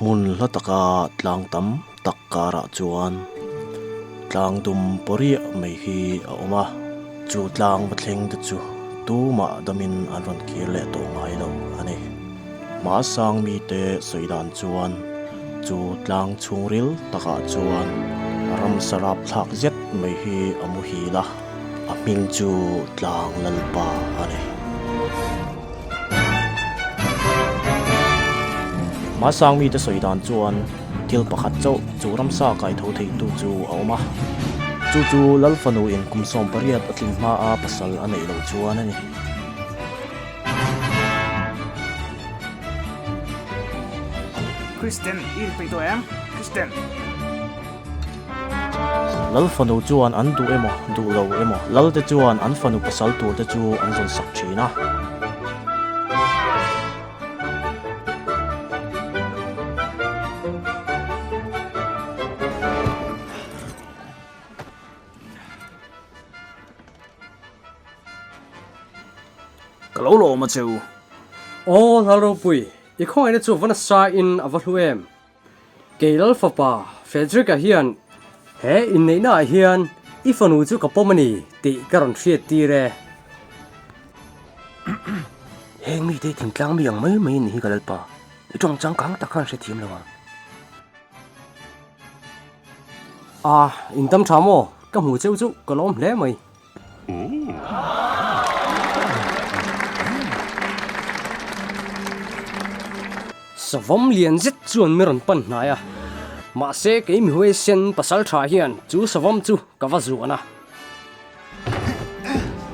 Hmun hla taka tlang tam tak karah chuan tlang dum pawriah mai hi a awm a, chu tlang va thleng te chu tumah damin an rawn kir leh tawh ngai lo a ni. Hmasang mite sawi dan chuan chu tlang chhungril takah chuan ramsa rapthlak zet mai hi a muhil a, a hming chu Tlang Lalpa a ni. Hmasang mite sawi dan chuan thil pakhat chauh chu ramsa kai tho theitu chu a awm a, chu chu Lal fanuin kum 18 a tling hmaa pasal a neih loh chuan a ni. Kristen, i inpeih tawh em? Kristen. Lal fanu chuan an duh emaw, duh lo emaw, Lal te chuan an fanu pasal tur te chu an zawn sak thin a. Ka lo lawm a che u. Aw Lalropui, i khawngaihna chu va nasa in a va hlu em? Kei Lal fapa Frederick-a hian he inneihna ah hian i fanu chu ka pawm a ni tih ka rawn hriat tir e. Heng mite hi thingtlang mi ang mai mai a nih hi ka Lalpa, i tawng changkang tak khan hrethiam lo ang. A, in dam tha maw? Ka hmu cheu chu ka lawm hle mai. Savawm lian zet chuan mi rawn pan hnai a, mahse kei mi huaisen pasal tha hian chu savawm chu ka va zuan a.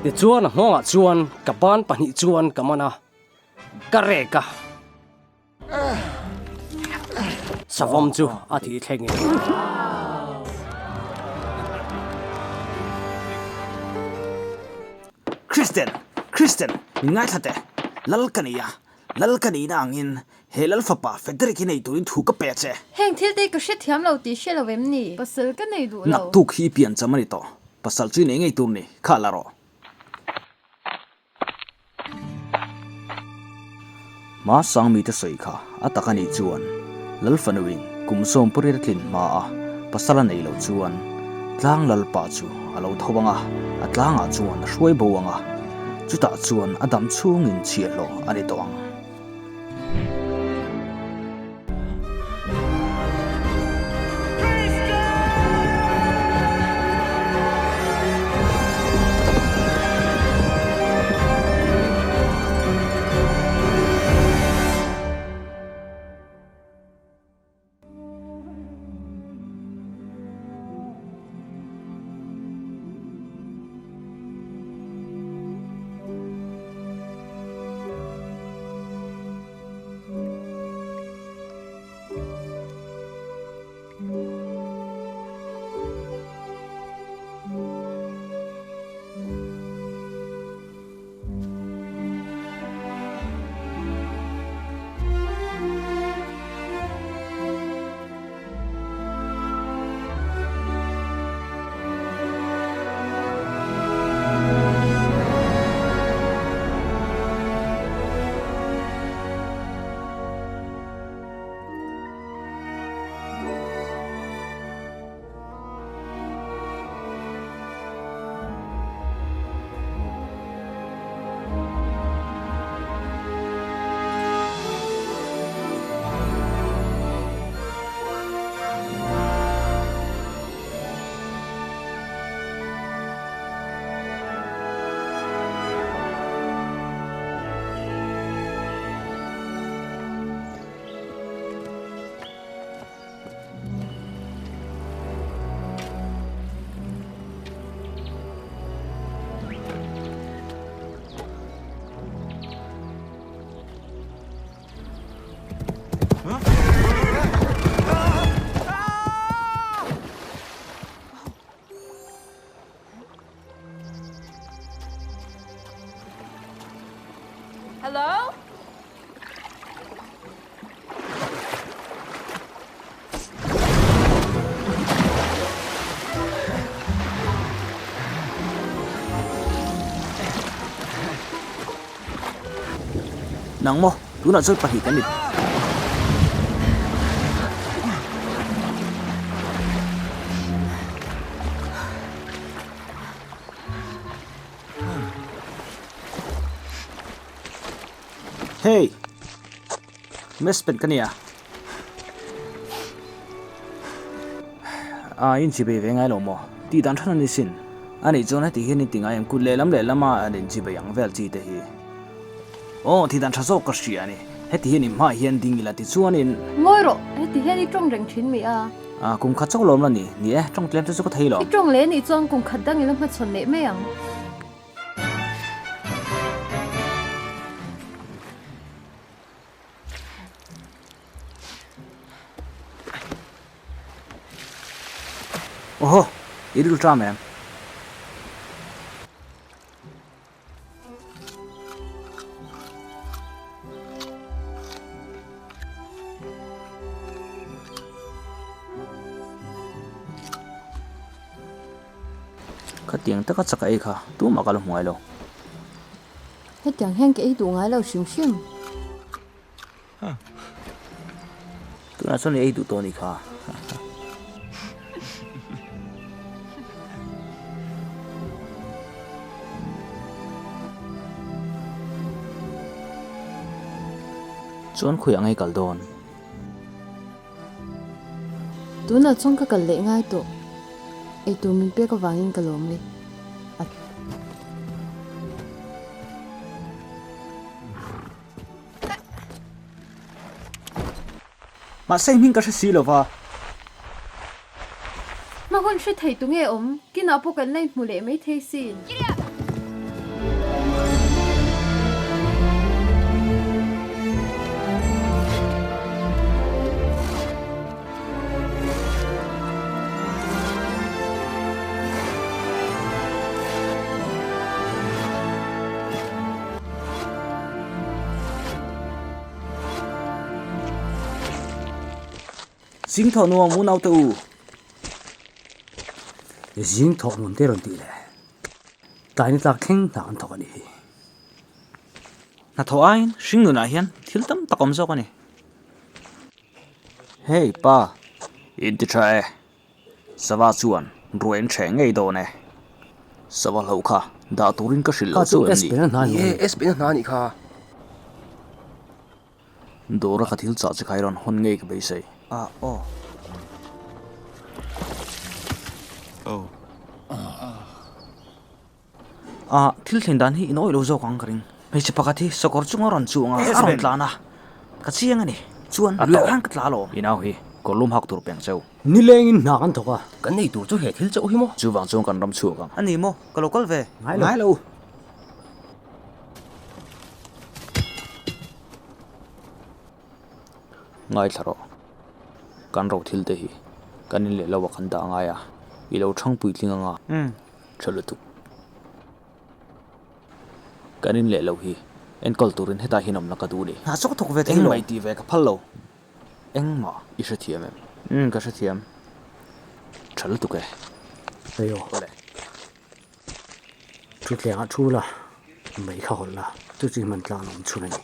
Tichuan a nghawngah chuan ka ban pahnih chuan ka man a, ka rek a. Savawm chu a thih thleng in. Kristen! Kristen! Min ngaithla teh! Lal ka ni a, Lal ka nihna angin he Lal fapa Frederick hi nei turin thu ka pe che. Heng thil te ka hrethiam lo tih hre lo em ni? Pasal ka nei duh lo. Naktuk hi i piancham a ni tawh. Pasal chu i nei ngei tur ni, kha la rawh. Hma sang mite sawi kha a tak a nih chuan Lal fanuin kum 18 a tlin hma a pasal a nei loh chuan tlang Lalpa chu a lo tho ang a, a tlangah chuan a hruai bo ang a, chutah chuan a dam chhungin chhiahhlawh a ni tawh ang. Hello? Nang maw? Tunah chuan pahnih kan ni. Hey! Mespen ka nia. A inchibei ve ngai lo maw? Tih dan than a ni sin. A nih chuan heti hian in ti ngai em? Kut lehlam lehlama an inchibei ang vel chi te hi. Aw, tih dan tha zawk ka hria a ni. Heti hian i hmaah hian ding ila tichuanin. Ngawi rawh, heti hian i tawng reng thin mi a? A, kum khat chauh lawm la ni. Ni e, tawng tlem te chu ka thei lo. I tawng leh nih chuan kum khat dang i la hmachhawn leh mai ang. Awhaw, i ril ṭam em? Khatiang taka chak a ei kha tumah ka la hmu ngai lo. Hetiang hian ka ei duh ngai lo hrim hrim. Tunah chuan i ei duh tawh a nih kha. Chuan khawiah nge i kal dawn? Tunah chuan ka kal leh ngai tawh. Eitur min pek avangin ka lawm e. A. Mahse hming ka hre si lo va. Hma hun hre thei tu nge awm? Kinah pawh kan la inhmu leh mai thei sin. Zing thawh nuam unau te u. Zing thawh nuam te rawn tih leh tlaina tlak thleng hna an thawk a nih hi. Hnathawh aiin hring nunah hian thil tam tak awm zawk a ni. Hey pa, in ti tha e. Sava chuan ruai an hreh ngei dawn e. Sava hloh kha dah turin ka hrilh lo chu em ni? Ni e, Espen a hna a nih kha. Dawra ka thil chah che kha i rawn hawn ngei ka beisei. Ah aw. Ah, thil thlen dan hi in awih lo zawk ang ka ring. Hmeichhe pakhat hi sakawr chunga rawn chuang a, a rawn tlan a. Ka chiang a ni. Chuan luiah khan ka tla alawm. I nau hi kawr lum hak tur peng cheu. Nilengin hna kan thawk a. Kan nei tur chu he thil chauh hi maw? Chuvang chuan kan ram chhuak ang. A ni maw? Ka lo kal ve. Ngai lo. Ngaithla rawh. Kan ro thil te hi kan in leh lo a kan dah ngai a, i lo thang puitling anga tha lutuk. Kan in leh lo hi enkawl turin hetah hian awmna ka duh ni. Hna chu ka thawk ve thei lo. Engmah i tih ve ka phal lo. Engmah i hrethiam em? Umm ka hrethiam. Tha lutuk e. Hei aw. Awle. Thutthlengah thu la, mei kha hawlh la, chu chu i hman tlang awm chhun a ni.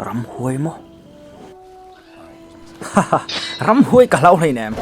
Ramhuai maw? Haha, ramhuai ka hlau hleinem.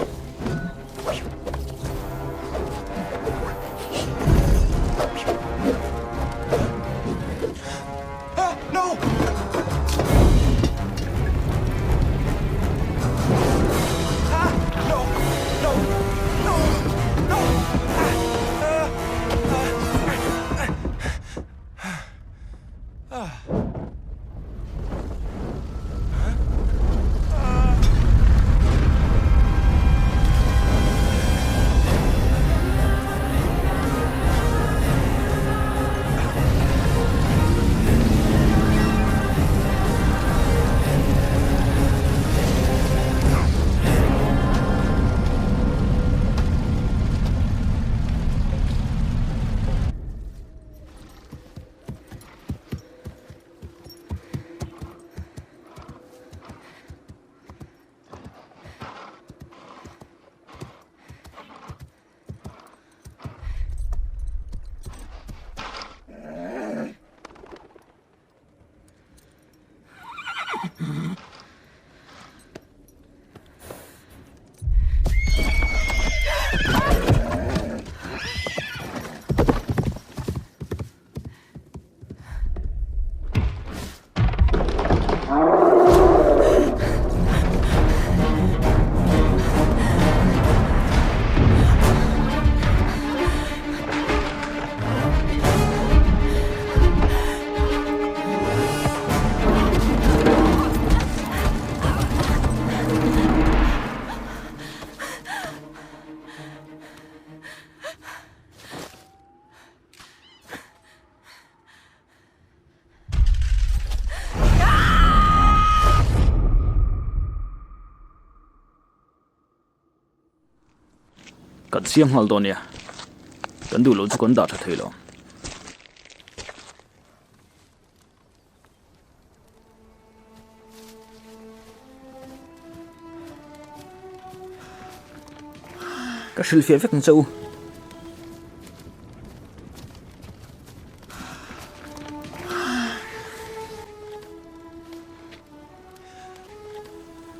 Kan siam nghal dawn nia. Kan duh loh chu kan dah tha thei lo. Ka hrilhfiah vek ang che u.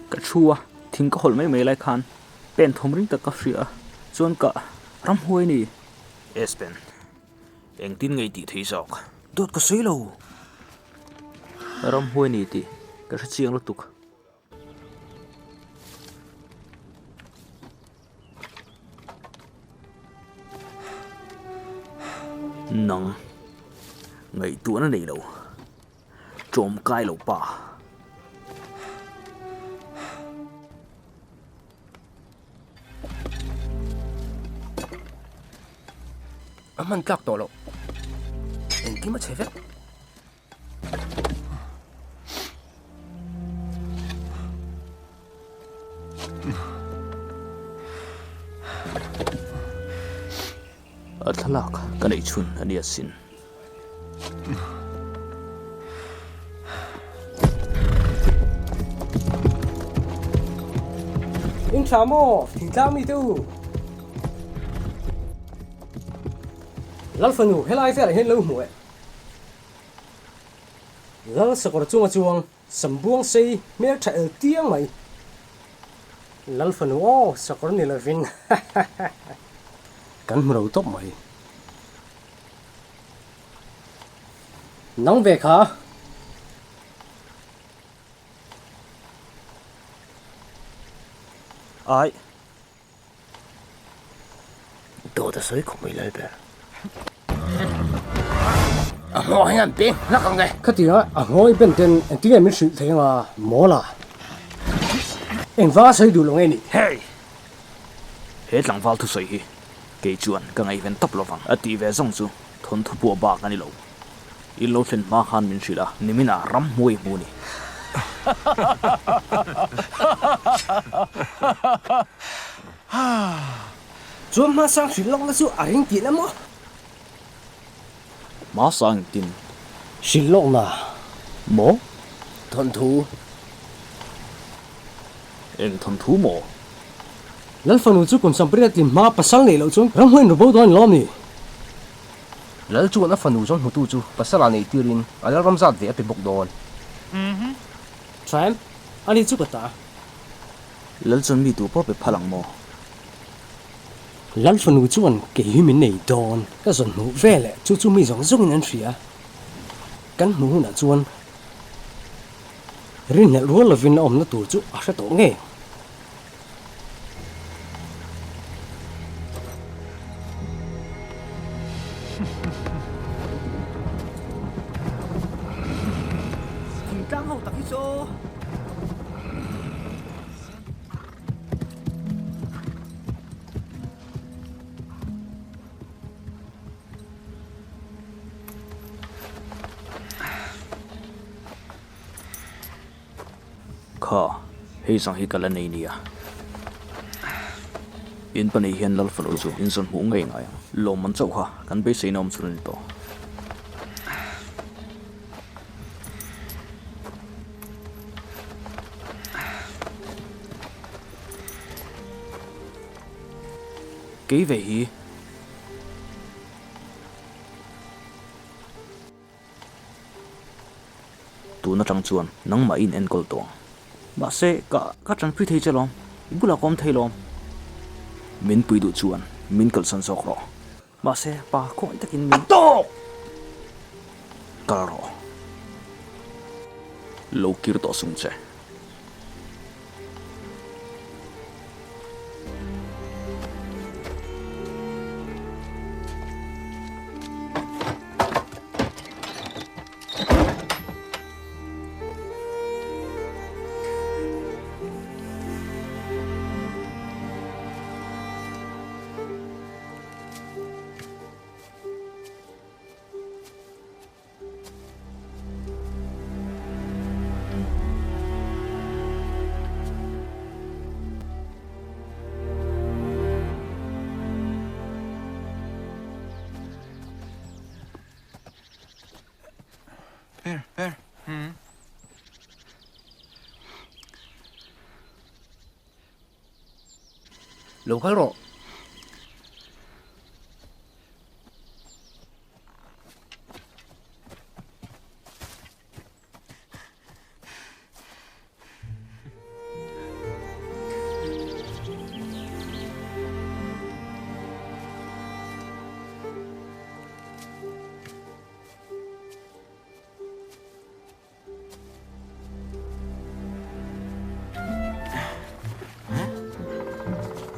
Ka thu a, thing ka hawlh mai mai lai khan pen thawm ring tak ka hria a, chuan ka ramhuai a ni. Espen. Engtin nge i tih thei zawk? Dawt ka sawi lo. Ramhuai ni tih ka hre chiang lutuk. Nang ngaihtuahna nei lo, ṭawmkai lo pa. A hman tlak tawh loh. Engkim a chhe vek. A thlalak ka neih chhun a nia sin. In thla maw thingtlang mite u? Lal fanu helai velah hian lo hmu eh. Lal sakawr chunga chuang Sambuang sei hmel tha el tiang mai. Lal fanu aw sakawr ni lovin kan hmu lo tawp mai. Nang ve kha. Ai. Dawt a sawi khawp mai Lalber. A hmaw hian peng hlak ang e. Khatia a hmawi ben ten engtin nge min hrilh thei anga mawl a? Engvanga sawi duh lo nge nih? Hey! He tlangval thusawi hi kei chuan ka ngaihven tawp lo vang. A tih ve zawng chu thawnthu pawh bak a ni lo. In lo thlen hma khan min hrilh a, niminah ramhmuai hmu ni. Chuan hmasang hrilh lawkna chu a ring tihna maw? Hmasang engtin? Hrilh lawkna maw? Thawnthu. Eng thawnthu maw? Lal fanu chu kum sampariat tlin hma pasal neih loh chuan ramhmuai in ru bo dawn lawm ni? Lal chuan a fanu zawng hmutu chu pasal ah neih tirin a lal ram zat ve a pe bawk dawn. Tha em? Ani chu ka ta. Lal chuan mi tu pawh pe phal ang maw? Lal fanu chuan kei hi min nei dawn. Ka zawn hmuh ve leh chu chu mi zawng zawngin an hria. Kan hmuh hunah chuan rinhlelh rual lovin a awmna tur chu a hre tawh ngei ang. Thingtlang ho tak hi chu. Kha, hei zawng hi ka la nei nia. In pahnih hian Lal fanu chu in zawn hmuh ngei ngai ang. Lawmman chauh kha kan beiseina awm chhun a ni tawh. Kei ve hi. Tun atang chuan nangmah in enkawl tawh ang. Mahse, ka ka tanpui thei che lawm. I bulah ka awm thei lawm. Min pui duh chuan min kalsan zawk rawh. Mahse, pa khawngaih takin min. A tawk! Kal rawh. Lo kir tawh sung che. Per, per. Hmm. Lo kal rawh.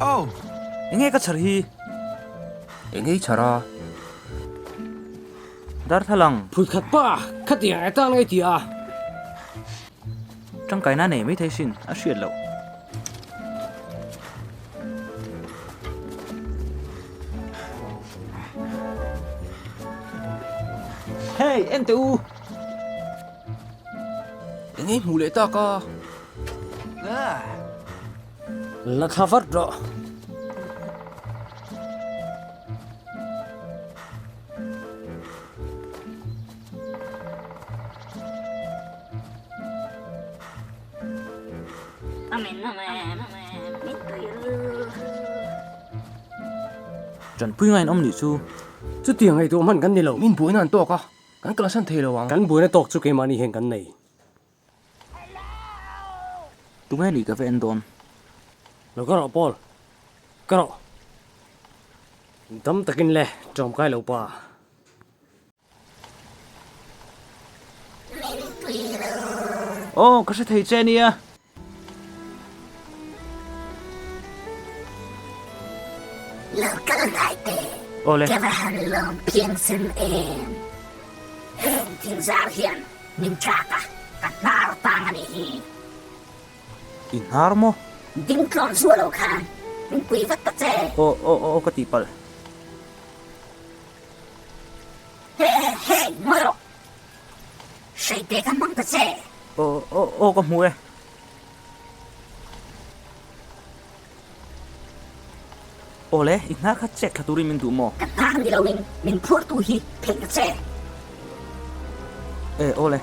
Oh! Enge ka chhar hi? Enge i chhar a? Darthlalang. Phut khat pa, khatiang e tan ngai ti a. Tangkaina nei mai thei sin, a hriat loh. Hey, en teh u! Enge hmuh leh tak a? La thla vat rawh. Tanpui ngain awm nih chu. Chutiang ngaihtuah hman kan ni lo. Min buaina an tawk a, kan kalsan thei lo ang. Kan buaina tawk chu keimahni hian kan nei. Tunge nih ka va en dawn? Lo ka rawh Paul, ka rawh. Dam takin le, ṭawmkai lo pa. Aw, ka hre thei che nia. Lo kal ngai teh. Aw le. Ka va han lawm phiangsen em. Heng thingzar hian min thlak a, ka hnar tang a nih hi. I hnar maw? Ding tlawn zuah lo khan min pui vat ta che. Aw, aw, aw, ka tihpalh. He he, ngawi rawh. Hreite ka hmang ta che. Aw, aw, aw ka hmu e. Aw le, i hnar kha check thla turin min duh maw? Ka hnar ni loin min phurtu hi phelh ta che. E, aw le.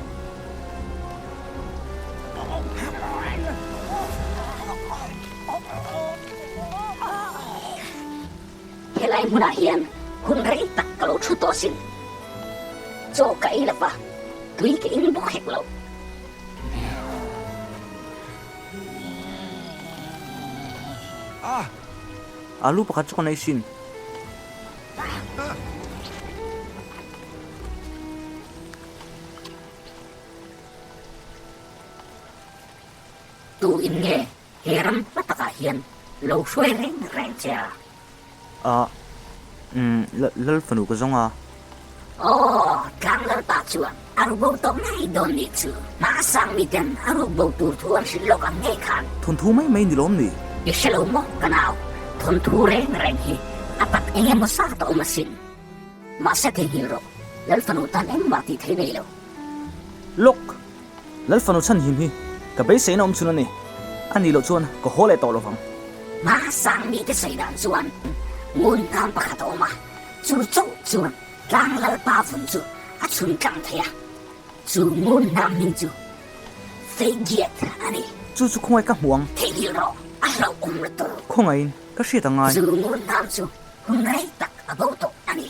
Helai hmunah hian hun rei tak ka lo thu tawh asin. Chaw ka ei lova, tui ka in bawk hek lo. Alu pakhat chu ka nei sin. Tu in nge he ram hma takah hian lo hruai reng reng che a? A, umm, Lal fanu ka zawng a. Aw, tlang Lalpa chuan a ru bo tawh mai dawn nih chu. Hmasang miten a ruk bo tur thu an hrilh lawk ang ngei khan. Thawnthu mai mai ni lawm ni? I hre lo maw ka nau, thawnthu reng reng hi a tak eng emaw zat a awm asin. Mahse theihnghilh rawh, Lal fanu tan engmah tih thei nei lo. Lawk! Lal fanu chhanhim hi ka beiseina awm chhun a ni. A nih loh chuan ka haw leh tawh lovang. Hmasang mite sawi dan chuan ngun hnam pakhat a awm a, chu chauh chuan tlang Lalpa vun chu a chhun tlang thei a. Chu ngun hnam hming chu Feigiat a ni. Chu chu khawngaih ka hmu ang. Theihnghilh rawh, a hlauhawm lutuk. Khawngaihin ka hriat a ngai. Chu ngun hnam chu hun rei tak a bo tawh a ni.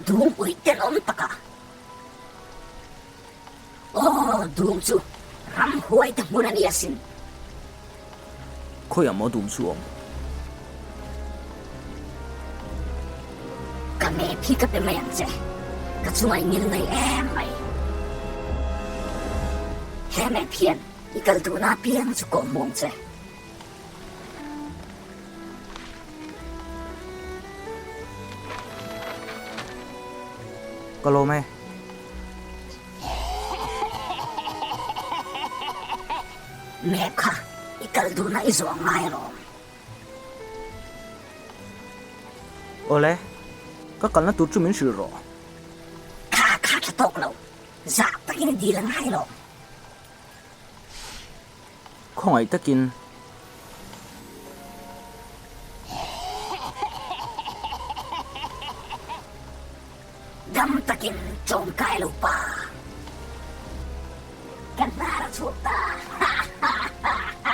Dum ui tenawm taka. Aw, dum chu ramhuai te hmun a ni asin. Khawiah maw dum chu awm? Ka map hi ka pe mai ang che. Ka chunga i ngil nei em mai. He map hian i kal duhna apiang chu kawh hmu ang che. Ka lawm e. Map kha i kal duhna i zawh ngai alawm. Awle, ka kalna tur chu min hrilh rawh. Kha kha tha tawk lo, zah takin i dil a ngai alawm. Khawngaih takin. Dam takin chawmkai lo pa. chhuak ta. Ha ha ha ha.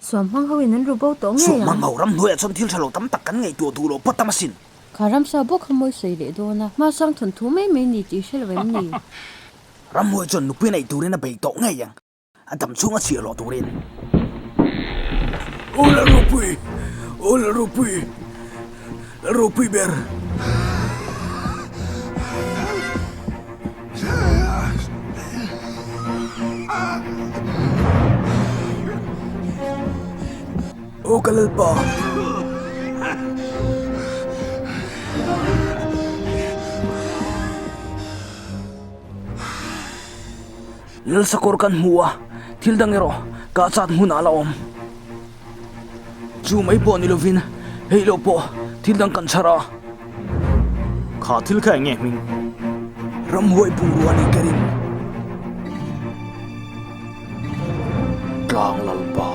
Suam hmang ho in an ru bo tawh ngei ang. Suam hmang ho ramhnuaiah chuan thil tha lo tam tak kan ngaihtuah duh lo phawt tam asin. Kha ramsa bawk kha mawi sawi leh dawn a, hmasang thawnthu mai mai ni tih hre lo em ni? Ramhnuai chuan nupui neih turin a bei tawh ngei ang. A dam chhung a chhiah hlawh turin. Aw Lalropui! Aw Lalropui! Lalropui ber! Aw ka Lalpa! Lalsakawr kan hmu a, thil dang erawh kah chat hmunah a la awm. Chu mai pawh ni lovin hei lo pawh thil dang kan chhar a. Kha thil kha eng nge hming? Ramhuai bungrua a nih ka ring. Tlang Lalpa.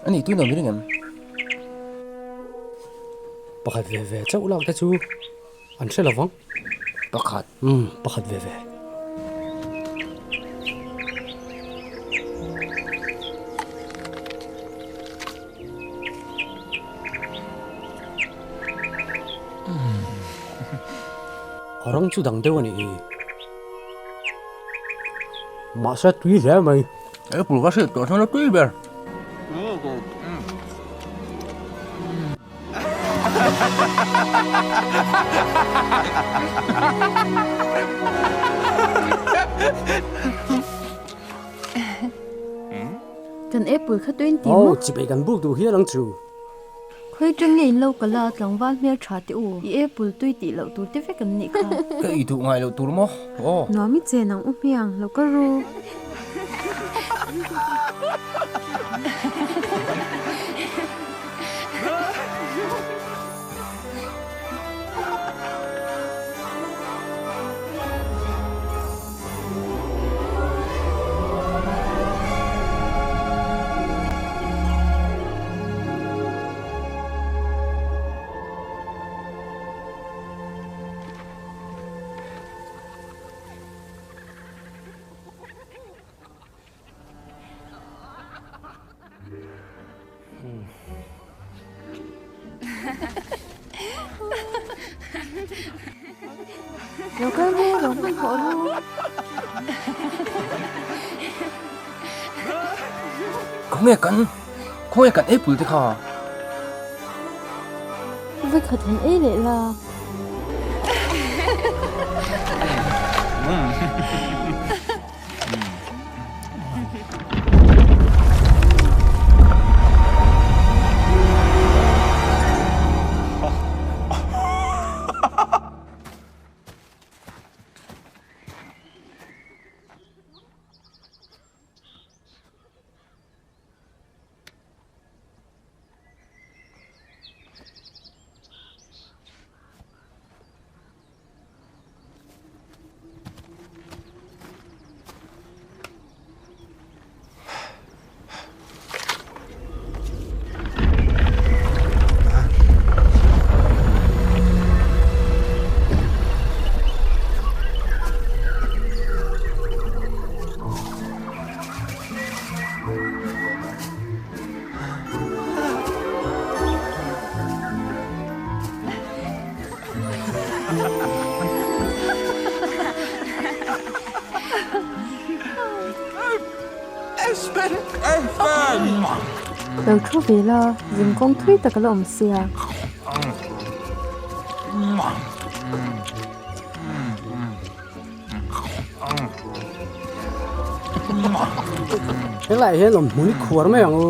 A nih tui nuam i ring em? Pakhat ve ve chauh lak te chu an hre lo vang. Pakhat? Umm, pakhat ve ve. A rawng chu dang deuh a nih hi. Mahse tui hle mai. Apple ka hriat tawh chuan a tui ber. Kan apple kha tuin ti maw? Aw, chipei kan buk duh hial ang chu. Khawi tang nge in lo kal a, tlangval hmel tha teh u, i apple tui tih loh tur te vek an nih kha. Ka ei duh ngai loh tur maw? Aw. Nuam i chen ang u hmiang, lo kal ru. Lo kal ru, lo hmanhmawh ru. Khawnge kan, khawnge kan apple te kha? Vawikhat han ei leh la. Lo thu ve la, zinkawng thui tak a la awm sia. Helai hian awm hmun i khuar mai ang u.